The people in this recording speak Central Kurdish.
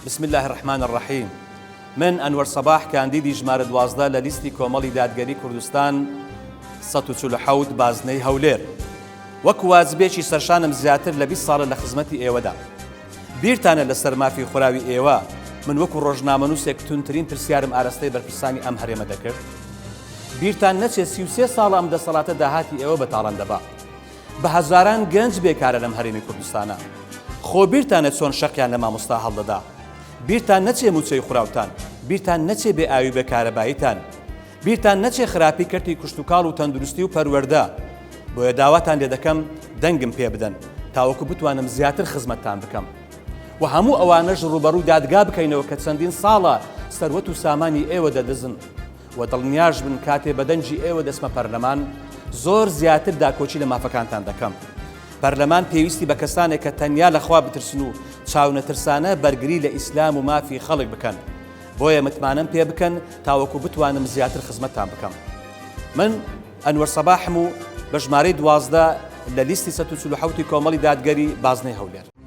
بسم اللە الرحمن الرحیم من ئەنوەر سەباح کاندیدی ژمارە 12 لە لیستی کۆمەڵی دادگەری کوردستان 147 بازنەی هەولێر وەک واجبێکی سەرشانم زیاتر لە 20 ساڵە لە خزمەتی ئێوەدا بیرتانە لەسەر مافی خوراوی ئێوە من وەکو ڕۆژنامەنووسێک توندترین پرسیارم ئارەستەی بەرپرسانی ئەم هەرێمە دەکرد بیرتان نەچێت 33 ساڵە ئەم دەسەڵاتە داهاتی ئێوە بە تاڵان دەبا بە هەزاران گەنج بێکارە لەم هەرێمی کوردستانە. خۆ بیرتانە چۆن شەقیان لە مامۆستا هەڵدەدا. بیرتان نەچێ موچەی خوراوتان، بیرتان نەچێ بێ ئاوی بێ کارەباییتان. بیرتان نەچێ خراپی کەرتی کشتوکاڵ و تەندروستی و پەروەردە. بۆیە داواتان لێدەکەم دەنگم پێ بدەن تاوەکو بتوانم زیاتر خزمەتتان بکەم. و هەموو ئەوانەش ڕووبەڕووی دادگا بکەینەوە کە چەندین ساڵە سەروەت و سامانی ئێوە دەدزن. وە دڵنیاش بن کاتێ بە دەنگی ئێوە دەچمە پەرلەمان زۆر زیاتر داکۆکی لە مافەکانتان دەکەم. پەرلەمان پێویستی بە کەسانێکە تەنیا لە خوا بترسن و چاونەترسانە بەرگری لە ئیسلام و مافی خەڵک بکەن. بۆیە متمانەم پێ بکەن تاوەکو بتوانم زیاتر خزمەتتان بکەم. من ئەنوەر سەباحم و بە ژمارەی 12 لە لیستی 147 کۆمەڵی دادگەری بازنەی هەولێر.